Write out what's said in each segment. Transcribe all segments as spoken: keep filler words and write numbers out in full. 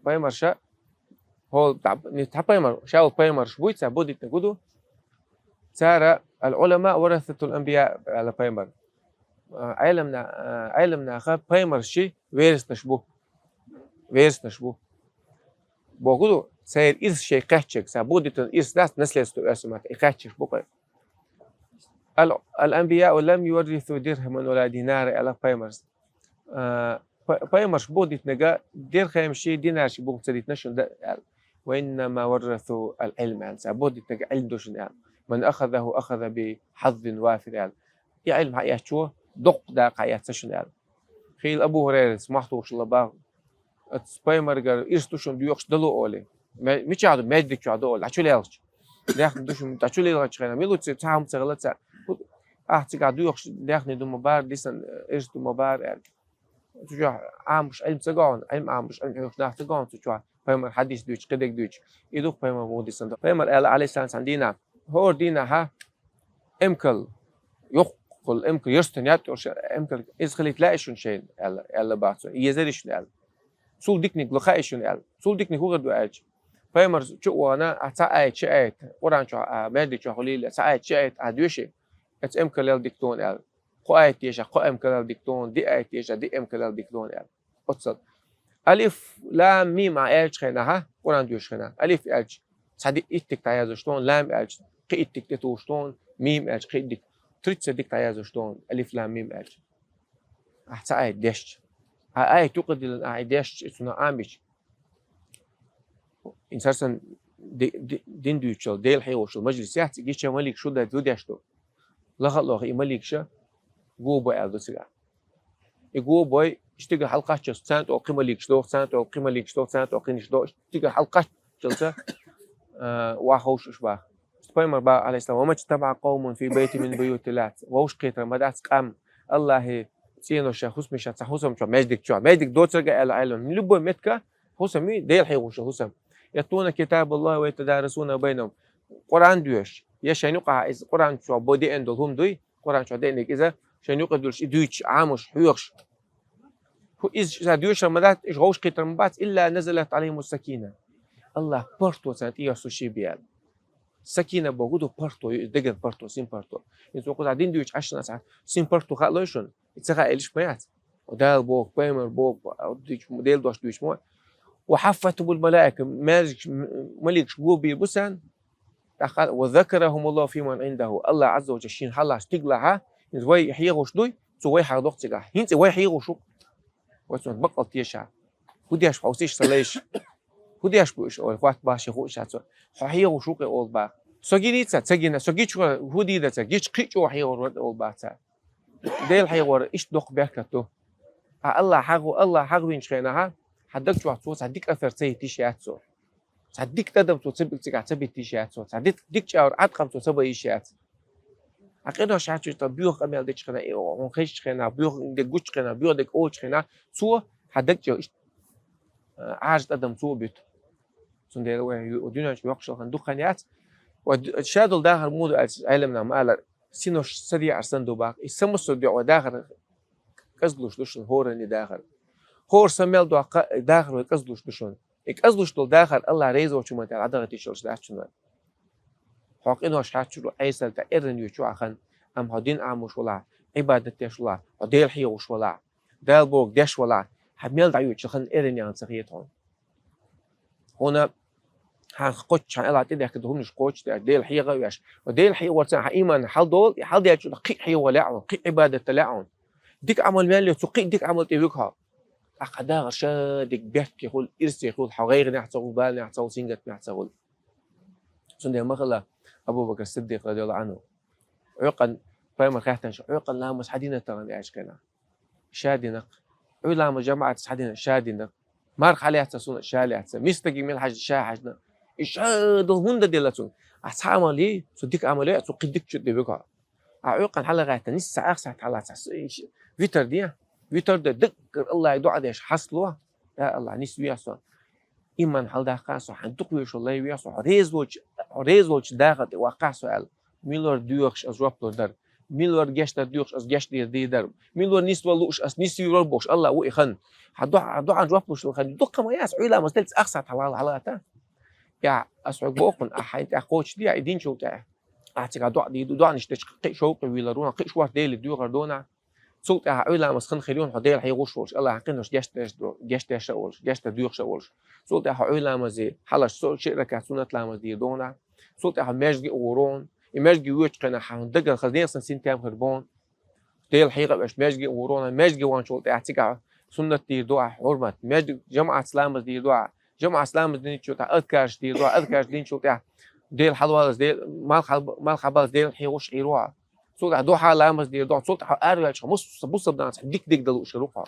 пайхамарша, хьо, цхьа пайхамар, шаьлла пайхамарш буй, цар бо дитниг хӀу ду. Цара: «العلماء ورثة الأنبياء», аьлла пайхамар. А, Ӏелам на-, а, Ӏелам наха пайхамарши вераснаш бу. Вераснаш бу. Бо хӀу ду, церан ирс шоай кхаьччиг, цар бо дитан ирс дац, наследство оьрсийн маттахь, и кхаьччаш бу-кх. «الأنبياء لم يورثوا درهما ولا دينارا», аьлла пайхамарс. А, па-, пайхамарш бо дитниг дирхамаши, динарши бо ца дитина шуна, да, аьлла. «وإنما ورثوا العلم», аьлла, цар бо дитниг Ӏилма ду шуна, аьлла. «من أخذه أخذ بحظ وافر», аьлла. И Ӏилма хьаэцачо доккха дакъа хьаэц шуна, аьлла. Хийла Абу ХӀурайрас мохь тухуш лаьа бах: «Оцу пайхамаргара ирс ду шуна доькъуш, дало», олий. Ме-, мичахь ду, маьждиг чохь ду, олий, дӀачу лелхча. Даьхни ду шуна, дӀачу лелхачу хенахь, мила ву цу, цхьа хӀума ца хилла цара. Ахь цигахь доькъуш даьхни ду ма бара, дисан ирс ду ма бара, аьлла. Цу чохь Ӏамош Ӏилма ца го хьуна, Ӏилма Ӏамош, Ӏилма хьоьхуш нах ца го хьуна цу чохь, пайхамар хьадис дуьйцуш, кхидерг дуьйцуш. И ду-кх пайхамар боху дисан. Пайхамар аьлла, Ӏалайхиссалам, цхьана дийнахь: «ХӀора дийнахь, эмкал, йоккхал эмкал, йоьрстан яд оьшу эмкал, иза хилийта лаьий шуна шайна?» аьлла, аьлла бах цо. «Езарий шуна?» аьлла. «Цул диканиг ло хаьий шуна?» аьлла. «Цул диканиг хӀун хир ду?» аьлча, пайхамарс чу а вахана, ахь цхьа аят, ши аят, Къуръан чохь, а, маьждиг чохь хуьлийла, цхьа аят, ши аят ахь доьший, оцу эмкалал дика ду хьуна, аьлла. Кхо аят дешахь, кхо эмкалал дика ду хьуна, диъ аят дешахь, диъ эмкалал дика ду хьуна, аьлла. Оццул. Алиф, лам, мим ахь аьллачу хенахь, Къуръан доьшучу хенахь, алиф аьлча, цхьа ди-, итт дика дӀаяздеш ду хьуна, лам аьлча, кхин итт дика тӀетухуш ду хьуна, мим аьлча, кхин итт дика, тридцать дика дӀаяздеш ду хьуна, алиф, лам, мим аьлча. Ахь цхьа аят дешча. Ахь аят юкъадиллина, ахь и дешча, и цунах Ӏамийча. ХӀинца хӀара санна ди-, ди-, дин дуьйцуш йолу, Дела хьехош йолу мажлис яц, гича маликаш шу дай ду деш ду. Лаха а лохий, и маликаша го бой аьлла ду цигахь. И го бой, и стигала хьалакхаччалц царна тӀе кхин маликаш доху, царна тӀе кхин маликаш доху, царна тӀе кхин иш доху, и стигала хьалакхаччалца, а, охьаховшу уьш баха. Пайхамар баха, Ӏалайхиссалам: «وما اجتمع قوم في بيت من بيوت الله». Вовшахкхетар ма дац къам Аллахьан цӀеношкахь, хӀусамашкахь, цхьа хӀусам чохь, маьждиг чохь. Маьждиг доцург а аьлла, Ӏелам, любой меттиг хӀусам ю, Дела хьехош йолу хӀусам. «يتلون كتاب الله ويتدارسونه بينهم». Къуръан доьшуш, я шайна юкъахь иза Къуръан чохь бо деана долу хӀума дуй, Къуръан чохь деанарг иза, шайна юкъа дуьллуш, и дуьйцуш, Ӏамош, хьоьхуш. ХӀу-, иза ша доьшур ма дац, иза вовшахкхетар ма бац, «إلا نزلت عليهم السكينة». Аллахь паргӀато царна тӀе йоссуш бу аьлла. Сакина боху ду паргӀато, иза деган паргӀато, син паргӀато. Иза вукхузахь дин дуьйцуш Ӏаш нах цхьа син паргӀато хаалой шуна? И ца хаалаш ма яц. Дала боху, пайхамар боху, дуьйцуш, Делан дош дуьйцуш ма. «وحفتهم الملائكة», маьждигаш, м-, маликаш го бийр бу царна. ТӀаккха: «وذكرهم الله فيمن عنده». Аллахь Ӏазза ва Джалла шена хьалха стигалахь, иза вай хьехош дуй, цо вай хьахдоккху цигахь. ХӀинца и вай хьехош ву. Вай цунах баккъал теша. ХӀун деш хьовсийша сан лайш? ХӀун деш бу уьш, олий, хӀотта баха шен хууш цо. Хьо хьехош ву-кх олу баха. Со гиний цара, ца гина, со гича хӀун дийр дара цара, гича кхин а чӀогӀа хьехор вара олу баха цара. Дела хьехор иштта доккха беркат ду. Ахь Аллахь хьахо-, Аллахь хьахвинчу хенахь, хьан даг чохь цо цхьа дика асар ца хӀиттийша яц цо. Цхьа дика тӀадам цо ца битта цигахь ца биттийша яц цо. Цхьа дика, дика чӀагӀар Ӏаткъам цо ца баййийша яц. Хьан къинош хьаьрчийча, боьха къамел дечу хенахь, и хьуна хезачу хенахь, боьха де гучу хенахь, боьха де олучу хенахь, цо хьан даг чӀагӀ иштта, а, Ӏаьржа тӀадам цо а буьту. Цундела вай ю-, дуьнен чу йоккхуш хилла хан дукха хан яц. Вай ду-, ша долу дахар муха ду аьлча, Ӏеламнаха ма аллара, синош са деӀар санна ду баха. И са массо а деӀо дахар кӀезлуш ду шуна, хӀоранна дахар. ХӀора са мел доккха, и дахар вай кӀезлуш ду шуна. И кӀезлуш долу дахар Аллахь реза воцчу хӀуманна тӀехь дӀадахийта йиш йолуш дац шуна. Хьо къинош хьаьрчийча, Ӏесалла тӀе эрна йоьдуш ву хьан хан, амма хьо дин Ӏамош валахь, Ӏибадат деш валахь, хьо Дела хьехош валахь, Дала бохург деш валахь, хьан мел дӀайоьдуш хилла хан эрна яхана ца хета хьуна. Хьуна хьан кхоччуш, хьан Аллахь тӀедехкина долу хӀуманаш кхоччуш деш, Дела хьеха а веш. Хьо Дела хьехорца хьан ийман хьалдолу, и хьалдаьлча кхин а хьехо лаьа хьуна, кхин а Ӏибадат лаьа хьуна. Дика Ӏамал мел йо, цу кхин а дика Ӏамал тӀе вуьгу хьо. ТӀаккха хьан дахар ша дика бехке хуьлу, ирсе хуьлу, хьо гӀайгӀанехь ца хуьлу, баланехь ца хуьлу, сингаттамехь ца хуьлу. Цундела ма хила Абу Бакр Сиддикъ, радияллаху Ӏанху. Ӏуьйкъан, пайхамар хаьттина ша, Ӏуьйкъан ламаз хьан дина тахана аьлча хенахь. Ша дина-кх. Ӏуьйра ламаз жамаӀатца хьан дина? Ша дина-кх. Марха хьан лаьцна суна? Ша лаьцна. Мискачу стаге мила хьаьжна? Ша хьаьжна. И ша долу хӀунда делла цунна? Ахь цхьа Ӏамал йий, цу дика Ӏамал йой, цу кхин дикачу тӀе вуьгу хьо. Ахь Ӏуьйкъан хьалагӀаьттина, нийсса цхьа ах сахьт хьалаца, витар де, витар де, даггара Аллахье доӀа деш хьастало: «Я Аллахь, нисвехьа со. Ийман хьаладаккха со, хьайн дукхавезачу лай вехьа со, хьо реза волчу, хьо реза волчу дахар тӀе ваккхахьа со», аьлла. Мила вара доьхуш, аса жоп лур дара? Мила вар гешт дар дуьйхуш, ас гешт дийр дийр дар. Мила вар нисвала лууш, ас нисвийр вар бохуш, Аллах ву и хан. Хьан дуӀа, хьан дуӀан жоп луш хилла хан. Дукха ма яц, Ӏуйламаз делца ах сахьат хьалал хьалата. Я, ас хьоьга бохун, а хьайн тӀехь кхочушде, и динчул тӀехь. А цига дуӀа дийр ду, дуӀанаш дечу кхин шовкъе вуьйлар ву, кхин шорта Деле доьхур ду нах. Цул тӀаьхьа Ӏуйламаз хан хир ю хьо Дела хьехош волуш, Аллахьан къиношна гечдеш, гечдеш а волуш, гечдар доьхуш а волуш. Цул тӀаьхьа Ӏуйламазе хьалаш со ши ракаӀат суннат ламаз дийр ду нах. Цул тӀаьхьа маьждиге а гӀур ву хьуна. И маьждиге воьдучу хенахь хьан дагара хаза нехан санна синтем хир бу хьуна. Дела хьехо а веш, маьждиге а гӀур ву хьуна. Маьждиге вахначул тӀаьхьа цигахь суннат дийр ду ахь, хьурмат. Маьждиг жамаӀатца ламаз дийр ду ахь. ЖамаӀатца ламаз динчул тӀаьхьа азкараш дийр ду ахь. Азкараш динчул тӀаьхьа Дела хьалаваллалц, Дела, малх хьал-, малх хьабаллалц Дела хьехош Ӏийр ву ахь. Цул тӀаьхьа дуьхьа ламаз дийр ду ахь. Цул тӀаьхьа араваьлча хьо мус-, бусалба нахаца дика дегдала лууш хир ву хьо.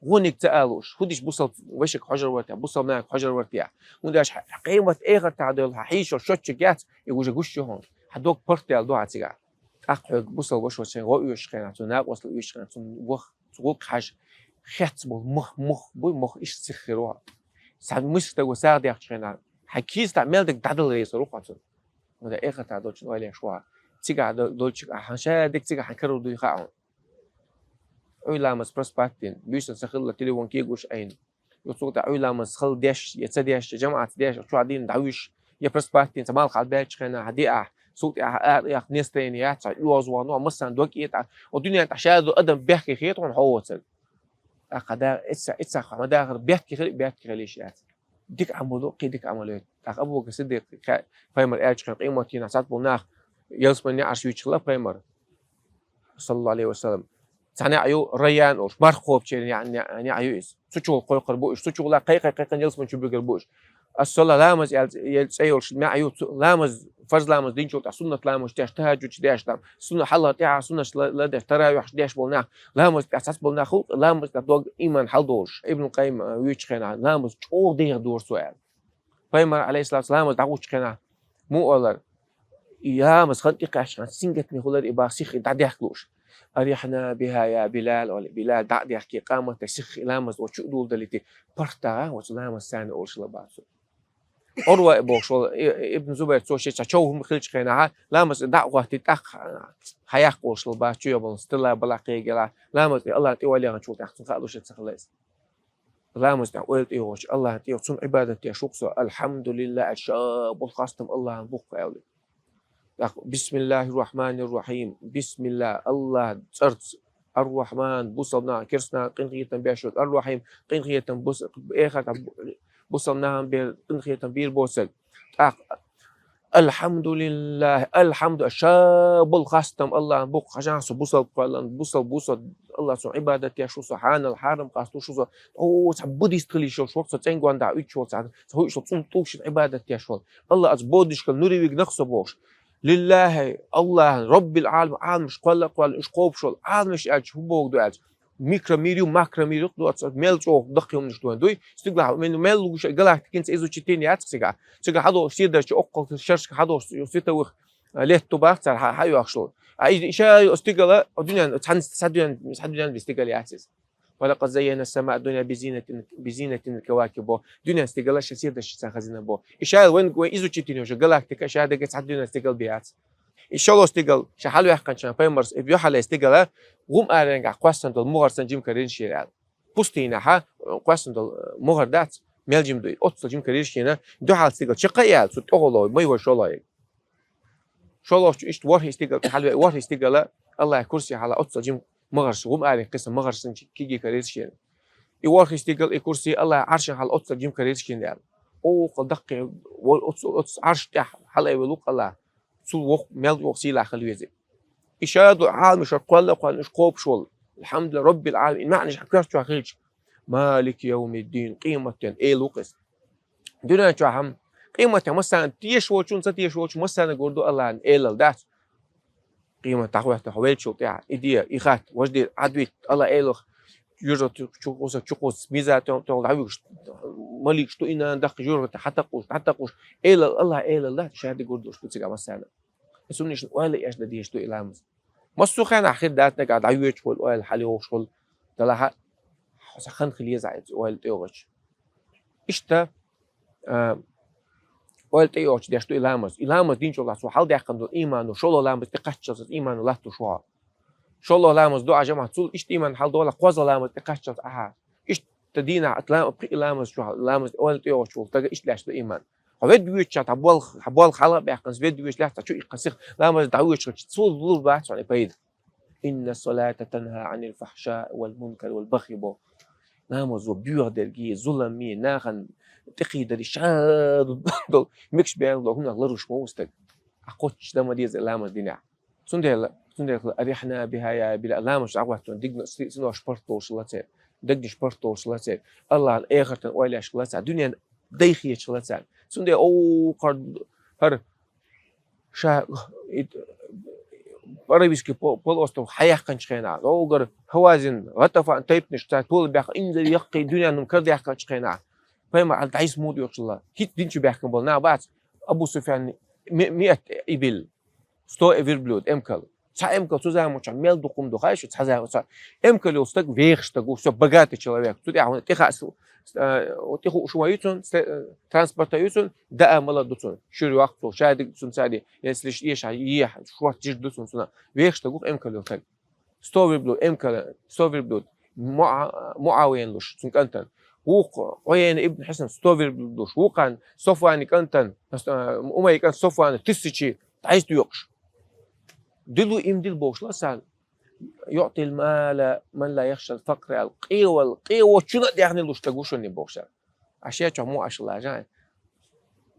ГӀониг ца а лууш, хӀун дича бусалба вешига хьожар вара те, бусалба нахага хьожар вара те. ХӀунда аьлча хьан къемат эхартахь долу хьан хьийшо шоччиг яц, и уже гуш ю хьуна. Хьан дог паргӀатдаьлла ду хьан цигахь. ТӀаккха хьоьга бусалба вашас шайн гӀо оьшучу хенахь, цуьнан накъосталла оьшучу хенахь, цуьнан ваха цу гӀуллакх хьажа, хецна болу мах, мух буй, мах иштта сиха хир ву хьо. Сан миска стага сагӀа дехчу хенахь, хьайн кийсатахь мел дерг дӀадала реза хир ву хьо цунна. ХӀунда эхартахь долчун ойла еш ву хьо. Цигахь до-, долчуьнга ахь хьан ша дерг цигахь хьан карор дуй хаьа хьуна. Ӏуйламаз проспать дина, буьйсанна сан хилла телефон кегош Ӏийна. Ю цул тӀаьхьа Ӏуйламаз хала деш, я ца деш, я жамаӀатца деш, чохь дийна дӀавуьйш, я проспать дина, сан малх хьалабаьллачу хенахь, хьан диахь, цул тӀаьхьа ара яхка настроение яц, хьан оьгӀаз вахана, массарна дог кӀета, о дуьнен тӀехь ша ду адам бехке хета хьуна хьо воцург. ТӀаккха да, ица, ица хьо ма дахар, бехке хили, бехке хила йиш яц. Дика Ӏамал ду, кхин дика Ӏамал ю. ТӀаккха Абу Бакр Сиддикъ, ха-, пайхамар аьллачу хенахь, къематдийнахь цхьацца болу нах, ялсаманин неӀарш вуьйцуш хилла пайхамар. Саллаллаху алейхи ва саллям. Цхьа неӀ ю Райян олуш, марха кхобучеран неӀ, неӀ, неӀ ю иза. Цу чухула кхойкхур бу уьш, цу чухула кхайкхай-кхайкхай ялсамани чу буьгур бу уьш. Ас-сала, ламаз аьлла, цӀе йолуш неӀ ю, цу ламаз, фарз ламаз динчул тӀаьхьа суннат ламаз деш, тахӀажжуд деш, там, сунна хьалха тӀаьхьа суннаш ла-, ладеш, таравихьаш деш болу нах, ламаз тӀехь цхьацца болу нах хуьлу, ламаз тӀехь дог иман хьаладолуш. Ибн Къаййим, а, вуьйцучу хенахь, ламаз чӀогӀа дегӀан дора цо аьлла. Пайхамар, алейхиссалату, ламаз дӀагӀучу хенахь, муха олар, и ламаз хан тӀекхаьчча хенахь, сингаттаме хуьлура и бах сихха дӀадехка лууш. «Арихьна биха, я Билал», олий, Билал, дӀа а дехке, къаматде сихха и ламаз оцу чу а дуладалийта, паргӀатдагӀа оцу ламаз царна олуш хилла бах цо. Урва а бохуш волу, и-, Ибн Зубайр, цо шен цхьа чов хӀума хилчу хенахь, ламаз дӀа а хӀоттий, тӀаккха хьаяккха олуш хилла бах, чу йолу стелла балахь кхегала, ламаз тӀе Аллахьна тӀе ойла яханчул тӀаьхьа цунна хаа луш яц ца хилла иза. Ламаз тӀехь ойла тӀейогӀучу Аллахьна тӀе, цунна Ӏибадат деш ву-кх со, «Алхьамдулиллах», аьлла, ша болу хастам Аллахьна бу-кх аьлла. ТӀаккха: «Бисмиллахир-рахманир-рахим», бисмиллах, Аллахьан цӀарца, «Ар-Рахман», бусалба нахана, керста нахана къинхетам беш волу, «Ар-Рахим», къинхетам бус-, эхартахь бу-, бусалба нахана бер къинхетам бийр боцург. ТӀаккха: «Алхьамдулиллах, алхьамду», ша болу хастам Аллахьна бу-кх, хьажахьа со бусалба кхоьллина, бусалба ву со, Аллахьна цунна Ӏибадат деш ву со, хьанал хьарам къастуш ву со, о, цхьа буддист хилийша йолуш ву-кх со, цӀенгондахь уьттуш волу цхьа, цхьа хӀуъ шо цунна тӀулгаш Ӏибадат деш волу. Аллахь оцу бодишкал нури вигна-кх со бохуш. Лиллахи, Аллахьан, Роббил Ӏаламин, Ӏаламаш кхолла а кхоьллина, уьш кхобуш волу. Ӏаламаш аьлча хӀун богу ду аьлча, микромир ю, макромир ю, доцу мел чӀогӀа даккхий хӀуманаш дуьйна дуй. Стигалахь мел, мел лугуш галактикинца изучить дина яц цигахь. Цигахь хьадолуш седарчу оккхул шершка хьадолуш световых, а, лет ду бах цара хьа-, хьайоьхуш долу. А и-, иша ю стигала, о, дуьнен, цхьан, цхьа дуьнен, цхьа дуьнен стигала яц иза. «Ва лакъад заййайна ас-самаа ад-дунья би зинатин, би зинатин ал-кавакиб» бо. Дуьнен стигала ша седарчу цхьа хазина бо. Иша ю вайн, вайн изучить дина йолуш галактика, ша дага цхьа дуьнен стигала бе яц. И шолгӀа стигал, ша хьалаваьккхинчу пайхамарс, и юьхьарлера стигала, гӀум аренгахь кхоьссина долу мухӀар санна жима карийра шена аьлла. Пустынехь кхоьссина долу мухӀар дац, мел жима ду, оццул жима карийра шена, дуьхьал стигал чекхъяьлла, цу тӀехула, май вай шолгӀа. ШолгӀачу иштта ворхӀе стигал, хьалаве-, ворхӀе стигала, Аллахь курси хьала оццул жима мухӀарш, гӀум аренга кхиссина мухӀарш санна киге карийра шена. И ворхӀе стигал, и курси Аллахь Ӏаршана хьала оццул жима карийра шена аьлла. Оха даккхий, вол-, оццул, оццул Ӏарш тӀехь хьалаайвелла ву-кх Аллахь. Цул воккха, мел воккха сийлахь хила веза. И ша ду Ӏаламашкара кхолла а кхоьллина уьш кхобуш волу. Алхьамдулиллах, Роббил Ӏаламин, и маьӀнаш хьан коьртачохь хилча. Малики йовмиддин, къематден эла ву-кх иза. Дуьнен чохь хьан, къематден массарна, тешаш волчун, ца тешаш волчун массарна гур ду Аллахьан элал дац. Къемат дӀахӀоьттина хьо веллачул тӀаьхьа, и де, и хатта, важа де, Ӏадвитта, Аллахь элах, южа чу-, чу-, кхуса, чу-кхуса, миза тӀе-, тӀе дӀавуьгуш, маликаш ду и нана даккха, жуьргӀа тӀе хьатакхуш, хьатакхуш, элал, Аллахьан элал дац, ша де гур ду уьш ду цигахь массарна. И суннишна ойла еш дан дезаш ду и ламаз. Массо а хенахь хир дац нагахь дӀайоьдуш волу ойла, хьалайогӀуш волу, делахь а, хьо сан хан хила еза иза ойла тӀейогӀучу. Иштта, а, ойла тӀейогӀучу деш ду и ламаз. И ламаз динчул тӀаьхьа цо хьалдаьккхина долу иймано, шолгӀа ламаз тӀекхаччалц иза иймано латтош ву хьо. ШоллагӀа ламаз ду Ӏа, жамаӀат, цул иштта иман хьалдола, кхозлагӀа ламаз тӀакхаччалца Ӏа. Иштта дийнахьа ламаз, пхи ламаз чу, ламаз ойла тӀаоьгӀучул тӀага иштта лаьцна ду иман. Хьо ведда воьдуча хьа болх, хьа болх хьалха баьккханца ведда воьдуш лаьцна, чу иккханца сиха ламаз дӀавоьдуш хилча, цул лур бац хьона пайда. «إن الصلاة تنهى عن الفحشاء والمنكر والبغي» бо. Ламазо боьха дерги, зулами, нахана тӀекхийдари, шадолу мегаш бен долу хӀуманах ларвеш ма ву стаг. Ахь кхоччуш дан ма деза ламаз динехь. Цундела, цундела «أرحنا بها يا بلال», ламаз дӀахӀоттон дегна синош паргӀат долуш хилла церан, дегнаш паргӀат долуш хилла церан, Аллахьан эхартан ойла еш хилла церан, дуьненан дай хеташ хилла церан. Цундела, о, хӀара, хӀара ша, и, Аравийский по-, полуостров хьаяьккхинчу хенахь, доггара Хьавазин, ГӀатафан тайпанаш цара тола баьхна, инзаре яккхий дуьненан кардаьккхинчу хенахь, пайхамар Ӏала дӀайса муха доьхуш хилла. ХӀинца дин чу баьхкина болу нах бац, Абу Суфьян ми-, миат ибил, сто верблюд, эмкал. Цхьа эмкал цу заманчохь мел дукха хӀума ду, хаьий шу, цхьа зама-, цхьа эмкал йолу стаг, вехаш стаг ву, всё, богатый человек. Цу тӀехь тӀе хаа, э, тӀе хууш хӀума ю цунна, сте-, э, транспорта ю цунна, даа мала ду цунна. Шуьра йоккху цо, шадерг цунна цаьрга, если ш-, еша, еха, шорта жижиг ду цунна, цунна. Вехаш стаг ву эмкал йолу стаг. Сто верблюд, эмкал, сто верблюд, Муа-, Муавиян луш, цунна кӀантана. Вукху Ӏуяйна ибн Хьисан, сто верблюд луш. Вукхана Софвани кӀантана, э, Умайя кӀант Софвана, тысячи дӀайса доькъуш. Дилу им дил бохуш ла царна. «يؤتي المال من لا يخشى الفقر» аьлла, къевал, къево чуьнан а даьхни луш стаг ву шуна бохуш цара. Аш шен чохь муха Ӏаш лажа?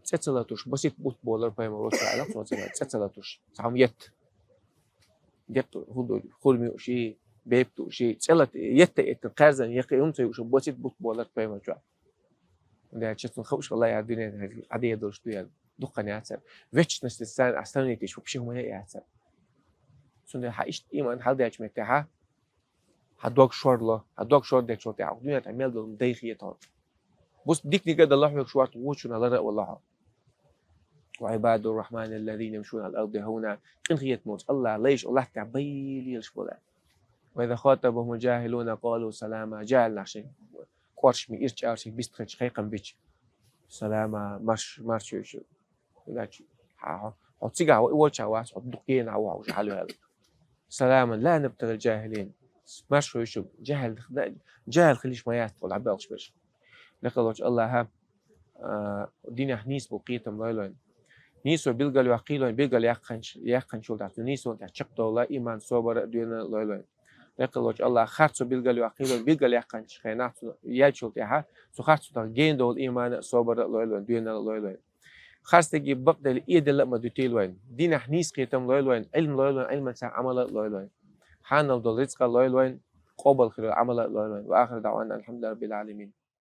ЦӀе ца латуш, басит бутт болар пайхамар вацара аьлла, цо ца латуш, цӀе ца латуш. Цхьа хӀума етта. Деккъа хӀу ду, хурми ю ши, бепиг ду ши, цӀе лата, етта, етта, кхаьрзина, яккхий хӀума ца юуш, басит бутт болар пайхамар чохь. Дера чу цунна хууш хилла яра дуьненан хӀара Ӏадийр долуш ду яра. Дуккха яцара. Вечностьца царна а сравнить деш, вообще хӀума яцара. Цундела хьан иштта иман хьалдаьллачу меттехь, хьан дог шорло, хьан дог шордечул тӀаьхьа, дуьнен тӀехь мел долу дай хета хьуна. Бус диканиг а дан лахьоьгуш варта вочунах лара а вала хьо. «وعباد الرحمن الذين يمشون على الأرض هونا». Къинхетамца Аллах лайш латтехь байи лелаш бола. «وإذا خاطبهم الجاهلون قالوا سلاما». Жаьхьал нах шайн кӀоршаме ирча ара шайн бист хилча кхайкхам бича. Салама, марш, марш ю шу. Иначе, хьо, хьо цигахь ву, и волчохь вац, хьо дукха генахь ву хьо уже хьалваьлла. «سلاما لا نبتغي الجاهلين». Марш ю шу, жаьхьал, жаьхьал хилиш ма яц тхо дӀабоьлхуш берш. Лекха волчу Аллаха, а, динехь нийса бу кхетам лойла вайн. Нийсо билгал йоккхийла вайн, билгал яьккхинчу, яьккхинчул тӀаьхьа цу нийсонан тӀехь чекхдовла иман, собар а, доьналла а лойла вайн. Лекха волчу Аллаха харцо билгал йоккхийла вайн, билгал яьккхинчу хенахь цу яьллачул тӀаьхьа, цу харцо тӀехь гена долу иман а, собар а лойла вайн, доьналла а лойла вайн. Харцдерг бакъдерг эделла а ма дуьтийла вайн. Динехь нийса кхетам лойла вайн, Ӏилма лойла вайн, Ӏилманца Ӏамал а лойла вайн. Хьанал долу рицкъа лойла вайн, къобал хир йолу Ӏамал а лойла вайн. وآخر دعوانا أن الحمد لله رب العالمين.